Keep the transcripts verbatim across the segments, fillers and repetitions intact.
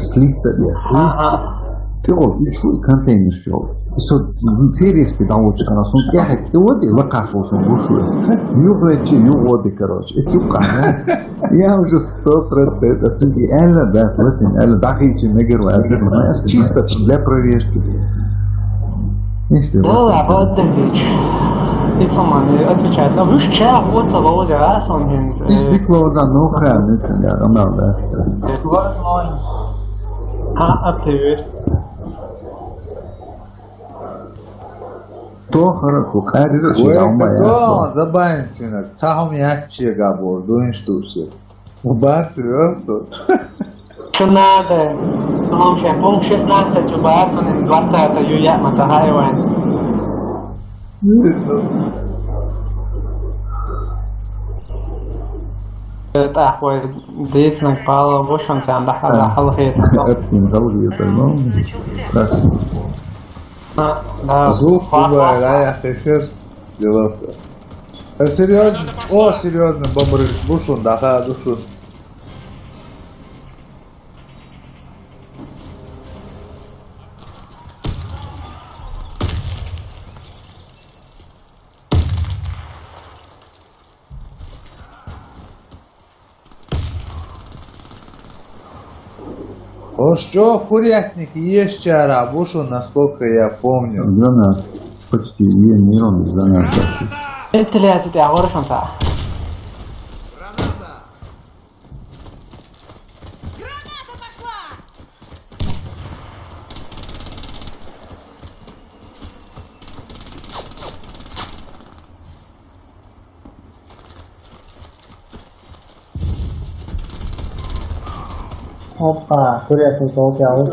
Слиться, блядь. Ага. Ты вот, и что, и контейнер что? И со, церес педагогчика, на сон, я хоть, и вот, и лакашо сон, бушует. Юг лечи, юг воды, короче. Это юка, да? Я уже сто процентов. Слушай, реально, да, слушай, реально, да, хичи, не говорю, а, чисто для проверки. Иште, ну, вот. Работает. Ицоман отвечает. А вы же чего, вот, лозе, а, сон, блин, э, иште, клоуза, ну, хрен, это, да, ну, да, да. Возможно. А, а привет. То хорошо, карира, что, да, у меня. Забанчина, цахом я чего, борду, инструкция. Убати, ёпта. Что надо? Вообще, пункт шестнадцать убати, он двадцать июля, Масахаева. Это ахуй, децнак пало, вошан сам, да, хаза, халхет. Это не халхет, ну, страшно. А, да. Звук, ва-, ва-, убай, ва-, да, я хешер, делов. Э, серьёзно, о, серьёзно, бомбрыш, бушун, даха, душун. О, что, курятник есть, чара, бушун, насколько я помню. Гранат. Почти, не, не ровно, гранат, почти. Вентиляция, ты, а, хорошо, да. Граната! Граната пошла! Опа, курятник, он прям.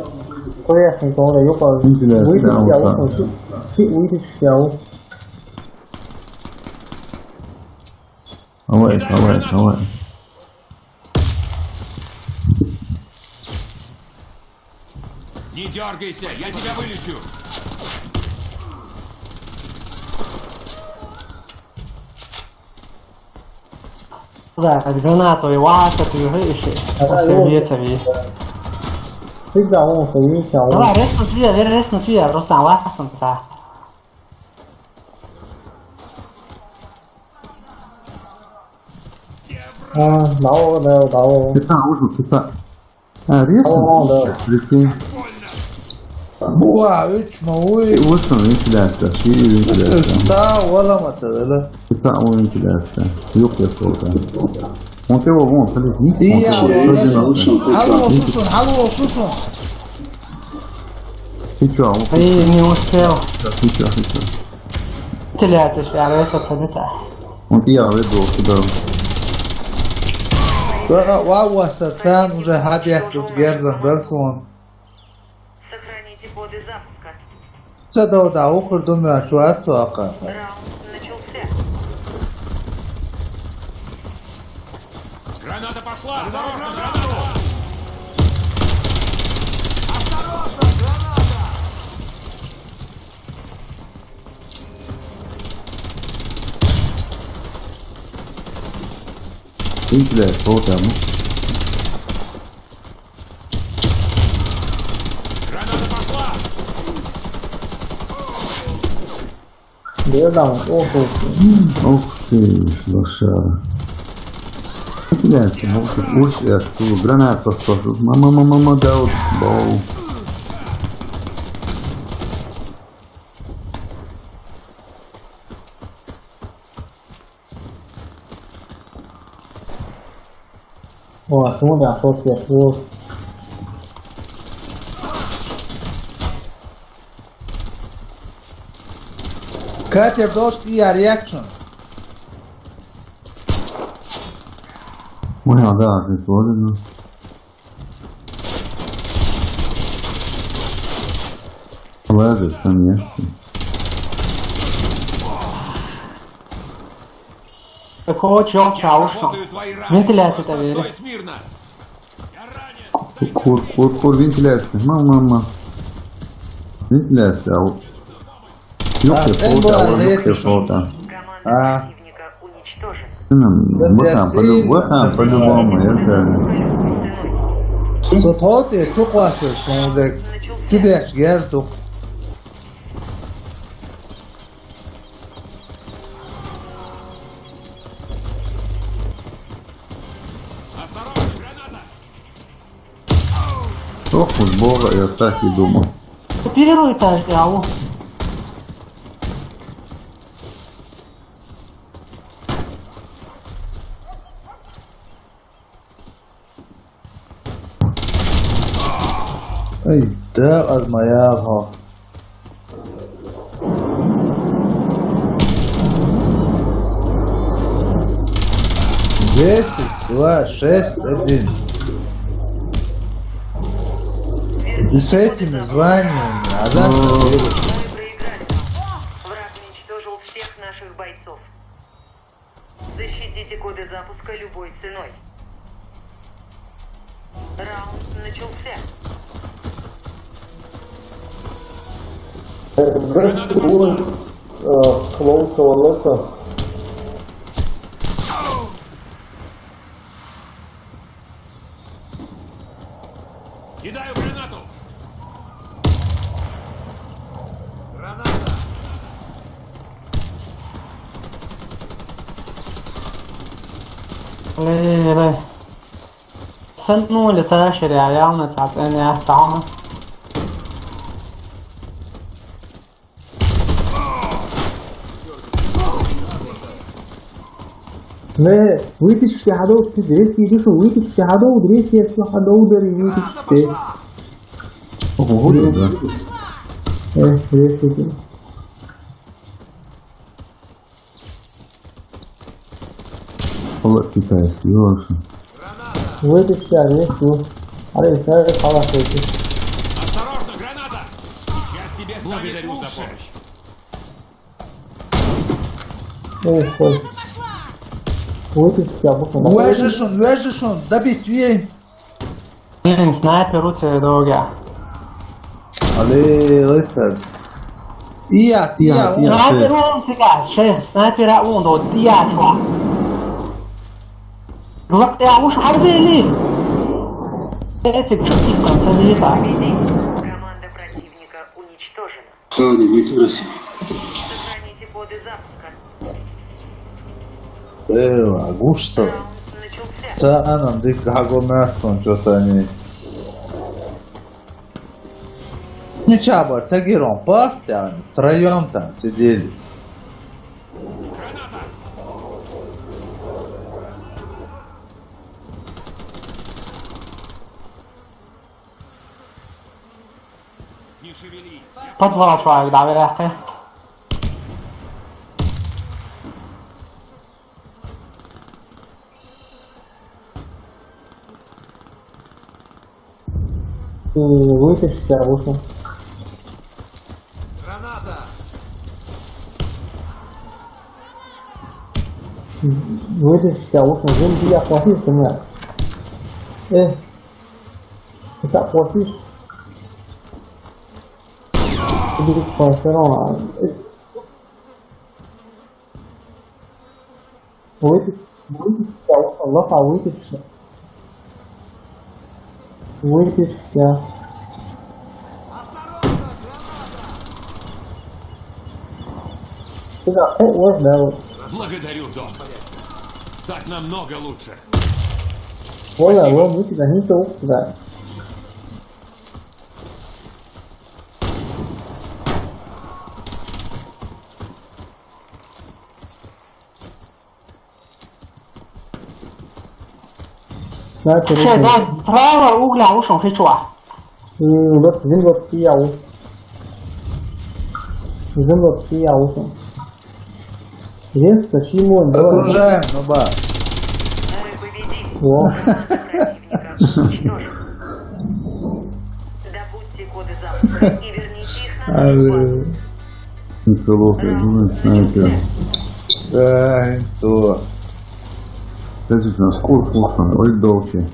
Курятник, он, ёпа. Интересно, вытащил, а, вот, слушай, щи-, щи-, вытащил. Давай, давай, давай. Не дергайся, я тебя вылечу. Да, гранату и вата, ты уже ищи. А, да, сердце, ну, ви. Всегда он, что не тянул. Давай, резко сюда, резко сюда, просто вата, да. А, дао, дао, дао. Кыса, ужу, кыса. А, резко? Дао, дао. Прикинь. Буа, уьч ма уй. Ушун, вентиляция, шире вентиляция. Да, вала мата, да. Кыса, о, вентиляция. Ёк, ёк, ёк, да. Он ты его, вон, блин, не смотри. Алло, шушун, алло, шушун. Ты чё, он... Ты не успел. Ты чё, ты чё? Стреляет, если я весь отсадится. Он я выйду сюда. Ца, ва, ва, са, цан уже хадият тут герзан, берсун. Сохраните коды запуска. Ца, да, да, ухр, думаю, чё, а, цо, ака. Раунд начался. Граната пошла! Осторожно, граната! Осторожно, граната! Ты, бля, что там? Граната пошла! Где там? Ох, ох. Ух ты, лошара. Бля, уж я тут гранату послал. Мама, мама, мама, да, вот, бау. О, смотри, а что тебе? Катер, дождь и реакшн. Ой, а да, ты тоже, ну. Ладно, сам я. Какого чё, чё, что? Вентиляция-то вери. Кур, кур, кур, вентиляция. Мама, мама. Вентиляция, а вот. Ёпта, а, фото, а, вот ёпта, фото. А. Ну, вот там, по-лю-, вот там, по-любому, это. Со тхо тӀе чу кхоссаш хӀума дерг. Чу деш герз ду. Осторожно, граната! Ох уж, бога, я так и думал. Первый этаж, ау. Ай, да, аз моя, ага. Десять, два, шесть, один. И с этими званиями, а завтра... Мой проиграли. Враг уничтожил всех наших бойцов. Защитите коды запуска любой ценой. Раунд начался. Э, бир секунд, э, клоуса валласа. Кидаю гранату! Граната! Ле, ле. Сэ ну летаешь реально, цацэн я, цаона. Ле, вытащи хадов, ты дресс идешь, вытащи хадов, дресс, если хадов, дари, вытащи. Ого, да. Э, дресс идешь. Hold up, китайский, хорошо. Вытащи, а, есть, ну. Аре, сразу халас эти. Осторожно, граната! Сейчас тебе станет лучше. Благодарю за помощь. Ой, ой. Вытащи, а, буху. Вежешун, вежешун, добить, вей. Блин, снайпер у тебя долго. Алло, Ричард. Иа, иа, иа, иа. Снайпер у тебя, шейх, снайпер у тебя, чувак. Глак, я уж арбели. Эти чуваки в конце не летают. Команда противника уничтожена. Слава Дмитрию России. Сохраните коды запуска. Э, гуш со. Раунд начался. Цаанам дик хагомятон чё-то они. Не чабар, цагирон парт, они втроём там сидели. Подвал чуак давай рахты. Вытащи, вышел. Граната! Вытащи, вышел. Зомби я плохих у меня. Э. Ты так плохих. Иди к панциру. Выйди, выйди, Аллах, а выйди всё. Выйди всё. Ты да, э, вот, да, вот. Благодарю, доктор. Так намного лучше. Вон, вон, выйди, да, не то, да. Снайпер. Че, ушел. Да, право угля ушел, ты чё? М, вот, блин, вот я ушел. Блин, вот я ушел. Есть, спасибо, давай. Окружаем, ну ба. Во. Добудьте коды запуска и верните их на нашу базу. Алло. Мискалов, я думаю, снайпер. Да, инцо. Скажите, на сколько слушаем? Ой, долче.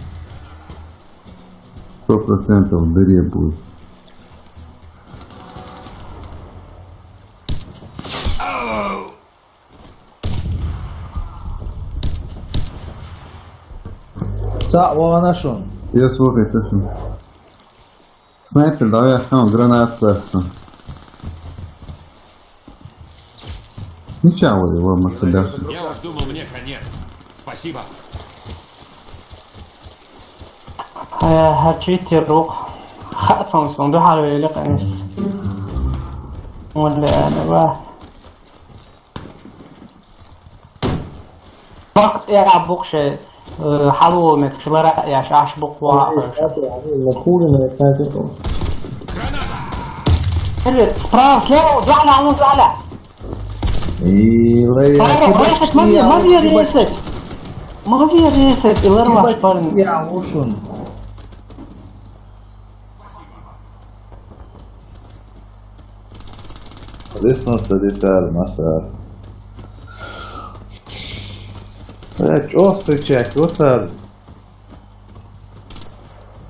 Сто процентов в дыре будет. Са, вагана шун. Я слухай, ты что? Снайпер, давай я хам, гранат плакса. Ничего, его мы тебя. Я уж думал, мне конец. Спасибо. Э, хачи тирок. Хацон сон да халвели канис. Валлахи, ана ва. Факт я букше, э, халу мет шулара я шаш буква. Накуренная снайперка. Привет, справа, слева, два на, ну, два на. И лей, Справа, киба-, ресет, мами, я мами, уши, ресет. Мами, ресет, и ларва, парень. Я ушун. Леснуться деталь, масар. Э, чё встречать, вот сар.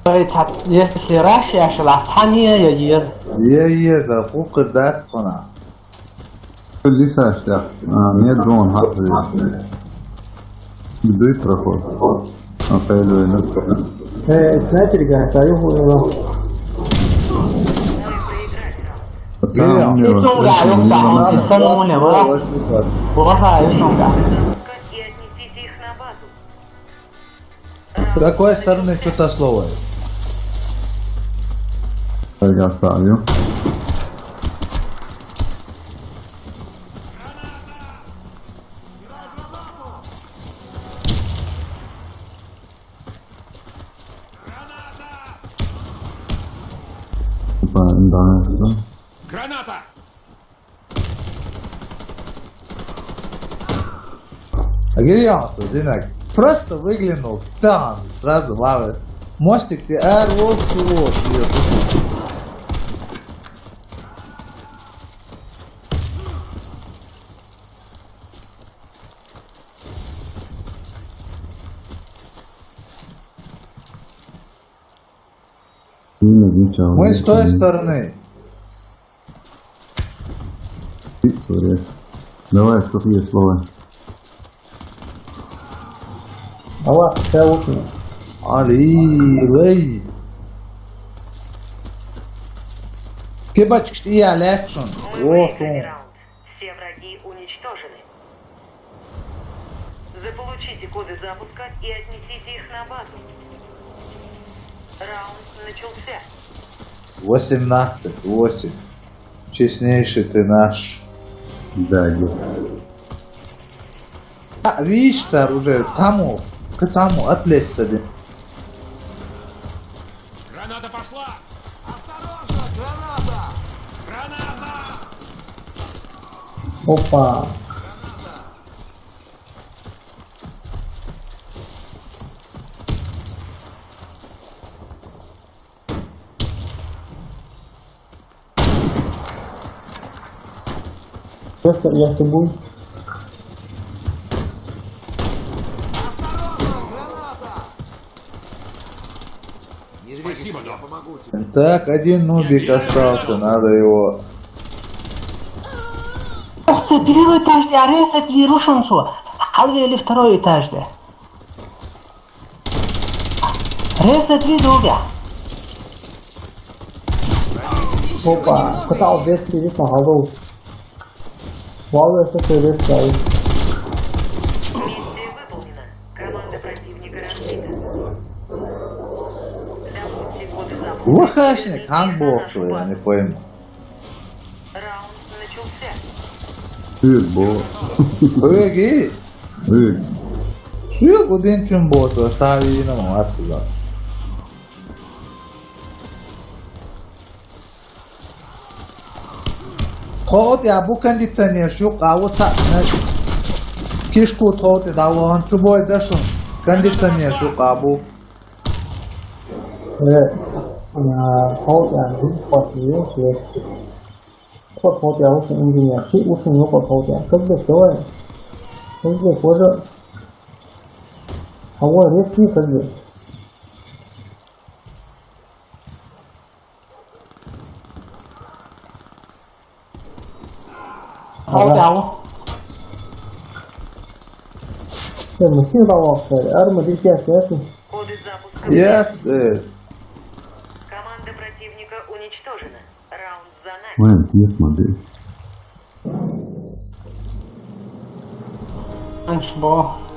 Ой, ца-, если раш, я шла, цани, я ез. Я ез, а пукы дац кона. Лиса, что? А, мне дрон, хапли. Дуй проход. А, пойду, ну. Э, снайпер, да, та юху, да. Пацан, у него Юсунга, очень юсунга, много. Юсунга, юсунга. Бога, юсунга. И отнесите их на базу. С какой стороны что-то слово? Ребята, ё. Опа, да, да. Граната! А где я тут, Динак? Просто выглянул, там, сразу лавы. Мостик, ты ар, вот, вот, её слушай. Не, не, не, не. Мы с той стороны. Давай, чтоб есть слова. Ала, сэ лучше. Али, лей. Кебачкшт и алякшн. Мы выиграли раунд. Все враги уничтожены. Заполучите коды запуска и отнесите их на базу. Раунд начался. Восемнадцать восемь. Честнейший ты наш. Да, да. А, видишь, цар уже цаму, к цаму отвлечься, блин. Граната пошла! Осторожно, граната! Граната! Опа. Просто я тобой. Спасибо, я помогу тебе. Так, один нубик остался, надо его. Просто первый этаж, я резать вирушен су. Алвели второй этаж, да. Резать виду, да. Опа, кытал вес вирус, а, голов. Вау, это сервис, да. Миссия выполнена. Команда противника разбита. Добудьте коды запуска. Лохашник, и верните их на нашу базу. Ханбоку, я не пойму. Раунд начался. Ты бо. Ой. Сүйек удин чүн боотур, саавиина мамат кылар. Тоот я бу кондиционер шук, а вот та, на, кишку тоот я даван, чубой дашун. Кондиционер шук, а бу. Э, а, тоот я, бу, тоот я, шук. Тоот, тоот я, ушин инженер, ши, ушин, тоот я. Как бы, давай. Как бы, тоже. А вот, если, как бы. Ага. Э, мы сил давал, э, арма дикая связь. Коды запуска Yes, sir. Команда противника уничтожена. Раунд за нами. Why am I here, my bitch? Punch ball.